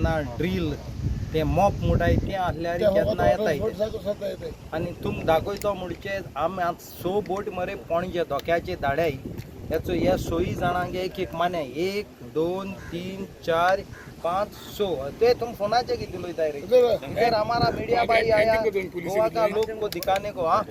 केन्ना ड्रील ते मोप म्हणटाय तें आसल्यार केन्ना येताय ते. आनी तुम दाखयतो म्हणजे आमी आतां स बोट मरे पणजे धोक्याचे धाड्याय हेचो हे सोयी जाणांक एक एक माने एक दोन तीन चार पांच स ते तुम फोनाचे कितें उलयताय रे. इधर हमारा मीडिया भाई आया गोवा का लोग को दिखाने को. हाँ,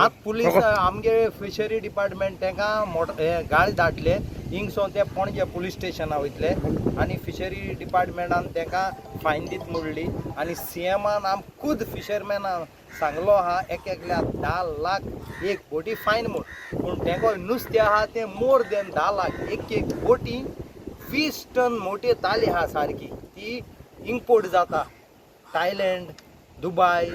आत पुलीस आमगे फिशरी डिपार्टमेंट तेंका मोटर हे गाळी धाडले हिंगसोन ते पणजे पुलीस स्टेशना वयतले आनी फिशरी डिपार्टमेंटान तेंका फायन दीत म्हणली. आनी सीएमान आम खुद फिशरमॅनान सांगलो आहा एक एकल्या 10 लाख एक बोटी फायन म्हूण. पूण तेंको नुस्तें आहा तें मोर देन 10 लाख. एक एक बोटी 20 टन मोटी ताली आहा सारकी, ती इम्पोर्ट जाता थायलंड, दुबाय,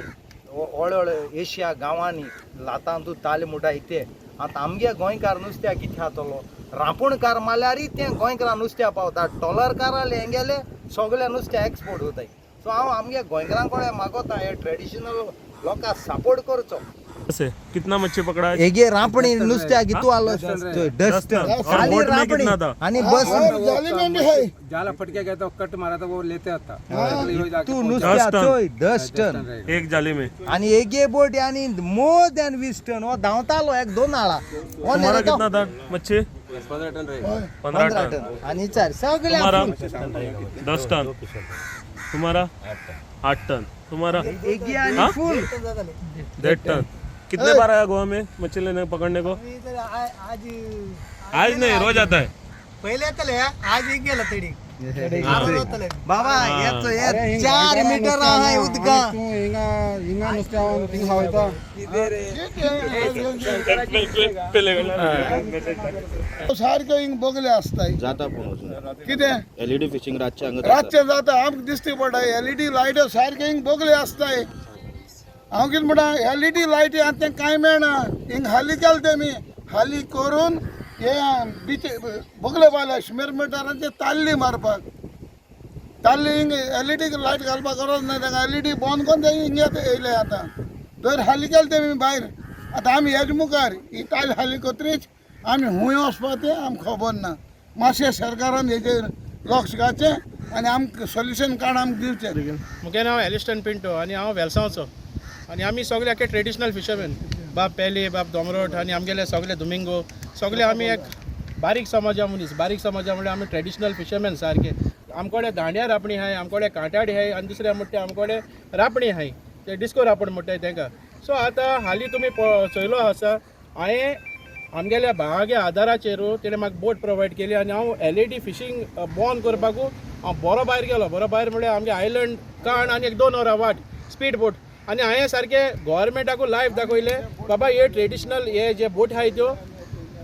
व्हड व्हड एशिया गांवांनी लातांतू ताले म्हणटाय ते. आतां आमगे गोंयकार नुस्त्या कितें जातलो? रांपोणकार मारल्यारय तें गोंयकारां नुस्त्या पावता, टॉलरकाराले हेंगेले सगळे नुस्तें एक्सपोर्ट जाताय. सो हांव आमगे गोंयकारां कडेन मागोता हे ट्रेडिशनल लोकांक सपोर्ट करचो. से कितना मच्छी पकड़ा है? हेगे रांपणी नुस्त्या कितू आलो? दस टन. और खाली बोट में रांपणी कितना था? आनी बस जाली में भी है. जाला फटके गया तो कट मारा था, वो लेते आता. तू नुस्त्या 10 टन. चोय 10 टन. एक जाली में. आणि एक बोट आणि मोर दॅन 20 टन. हो धांवतालो एक दोन आळा हो. तुम्हारा कितना था मच्छी? 15 टन रहेगा. 15 15 टन. टन आणि चार सगळे. तुम्हारा 10 टन, तुम्हारा 8 टन, तुम्हारा एक आणि हाँ? फुल. 1.5 टन. कितने बार आया गोवा में मच्छी लेने, पकड़ने को? आज. आज नहीं, रोज आता है. पहिले येतले, आज एक गेला तडी. बाबा, येचो हे 4 मीटर आहे उदका. तू हिंगा हिंगा नुसत्या थिंग खावयता. सारखे हिंग बगले आसताय. जाता पूण वचून. कितें? एलईडी फिशिंग रातचे हांगा जाता. रातचे जाता, आमकां दिश्टी पडटा एलईडी लायट सारखे हिंग बगले आसताय. हांव कितें म्हणटा, एलईडी लायटी आतां तें कांय मेळना. हिंग हाली केले तेमी, हाली करून हे बीच बगले पावले 100 मिटरांचे ताल्ली मारपाक. ताल्ली हिंग एलईडी लायट घालपाक गरज ना तांकां. एलईडी बंद करून ते हिंग येयले. आतां दर हाली केले तेमी भायर. आतां आमी हेज मुखार ही ताल हाली कोत्रीच आमी हुंय वचपा तें आमकां खबर ना. मातशें सरकारान हेजेर लक्ष घालचें आनी आमकां सोल्युशन काड आमकां दिवचें. म्हगे नांव एलिस्टन पिंटो आनी हांव वेलसांवचो आनी आमी सगळे आख्खे ट्रेडिशनल फिशरमॅन. बाब पेले, बाब दोमरोट आनी आमगेले सगळे दुमिंगो, सगळे आमी एक बारीक समाजा मनीस. बारीक समाजा म्हणल्यार आमी ट्रेडिशनल फिशरमॅन सारके. आमकोडे दांड्या रापणी आहाय, आमकोडे कांटाडी आहाय आनी दुसरें म्हणटा ते आमकोडे रापणी आहाय, ते डिस्को रापण म्हणटाय तेंका. सो आतां हालीं तुमी चोयलो आसा, हांवें आमगेल्या भावागे आदाराचेर तेणें म्हाका बोट प्रोवायड केली आनी हांव एलईडी फिशींग बॉन करपाकू हांव बरो भायर गेलो. बरो भायर म्हणल्यार आमगे आयलंड काण आनी एक 2 वरां वाट स्पीड बोट. आनी हांवें सारकें गोवोरमेंटाकू लायव दाखयलें, बाबा हे ट्रेडिशनल हे जे बोट आहाय त्यो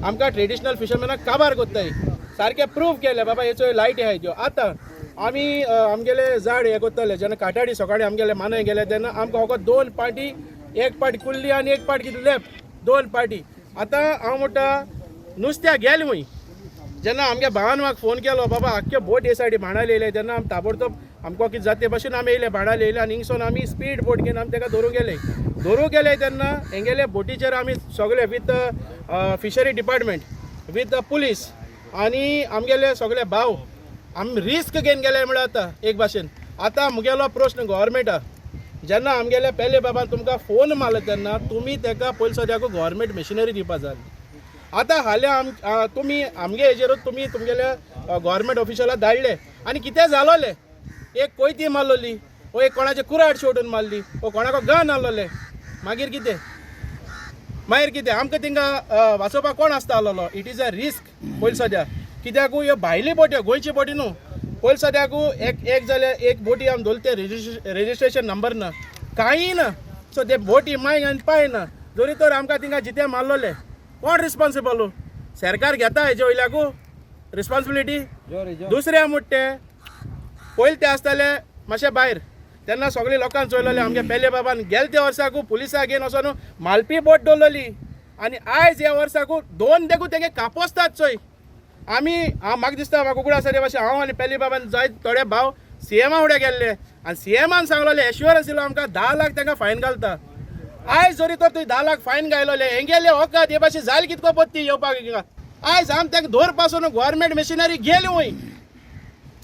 आमकां ट्रेडिशनल फिशरमॅनाक काबार कोत्ताय. सारकें प्रूव केलें, बाबा हेचो लायटी आहाय त्यो. आतां आमी आमगेले झाड हें कोत्ताले जेन्ना काटाडी सकाळी आमगेले मानाय गेले तेन्ना आमकां फकत दोन पार्टी, एक पार्टी कुल्ली आनी एक पार्टी कितें लेफ्ट, दोन पार्टी. आतां हांव म्हणटा नुस्त्या गेलें खंय? जेन्ना आमगे भावान म्हाका फोन केलो, बाबा आख्खे बोट हे सायडी बाणाले येयले, तेन्ना आमी ताबडतोब आमकां कितें जाता ते भाशेन आमी येयले, बाणाले येयले आनी हिंगसोन आमी स्पीड बोट घेवन आमी ताका धरूंक गेले. धरूंक गेले तेन्ना हेंगेले बोटीचेर आमी सगळे with fishery department, with police आनी आमगेले सगळे भाव आमी रिस्क घेवन गेले. म्हळ्यार आतां एक भाशेन आतां मुगेलो प्रश्न गोवोरमेंटा, जेन्ना आमगेले पेले बाबान तुमकां फोन मारलो तेन्ना तुमी ताका पयलीं सद्याक गोवोरमेंट मशिनरी दिवपा जाय. आतां हाल्यां तुमी आमगे हेजेरूच तुमी तुमगेल्या गोवोरमेंट ऑफिशलाक धाडले आनी कितें जालोलें? एक कोयती मारलोली वो एक कोणाचे कुराड शेवटून मारली वो कोणाको गन आहलोले. मागीर कितें? मागीर कितें? आमकां थिंगा वाचोवपाक कोण आसता आहलोलो? It is a risk पयलीं सद्या, कित्याकू ह्यो भायली बोट्यो, गोंयची बोटी न्हू. पयलीं सद्याकू एक एक जाल्यार एक बोटी आमी दवरले, ते रेजिस्ट्रेशन नंबर ना, कांय ना. सो ते बोटी माय आनी पाय ना. जरी तर आमकां थिंगा जिते मारलोले, कोण रिस्पोन्सिबल? सरकार घेता हेजे वयल्याकू रिस्पोन्सिबिलिटी? दुसरें म्हणटा ते पयलीं ते आसताले मातशे भायर तेन्ना सगळे लोकांक चोयलोले. आमगे पेले बाबान गेले त्या वर्साकू पुलिसाक घेवन वचोन मालपी बोट दवरलोली आनी आयज ह्या वर्साकू दोन देखू तेगे कापोस्तात चोय. आमी हांव म्हाका दिसता म्हाका उगड आसा ते भाशेन हांव आनी पेले बाबान जायत थोडे भाव सीएमा फुडें गेल्ले आनी सीएमान सांगलोले, एश्युरन्स दिलो आमकां, 10 लाख तांकां फायन घालता. आयज जरी तर तुवें 10 लाख फायन घायलोले, हेंगेले वखद हे भाशेन जालें कितको पत्ती येवपाक हिंगा. आयज आम तांकां धर पासून गोवोरमेंट मशिनरी गेली वय.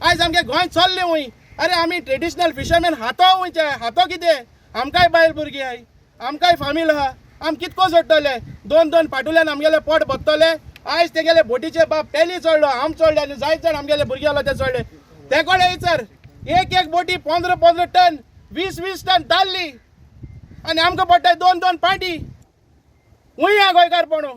आयज आमगे गोंय चल्लें वंय. अरे आमी ट्रेडिशनल फिशरमॅन हातो वयचे, हातो कितें, आमकांय बायल भुरगीं आहाय, आमकांय फामील आहा, आम कितको जोडटले? दोन दोन पाटुल्यान आमगेले पोट भरतले? आयज तेगेले बोटीचे बाप पेली चडलो, आम चडले आनी जायत जाण आमगेले भुरगे आसलो ते चडले. ते कडेन विचार, एक एक बोटी 15 15 टन, 20 20 टन ताल्ली आनी आमकां पडटा दोन दोन पाटी. वंय आहा गोंयकारपणू.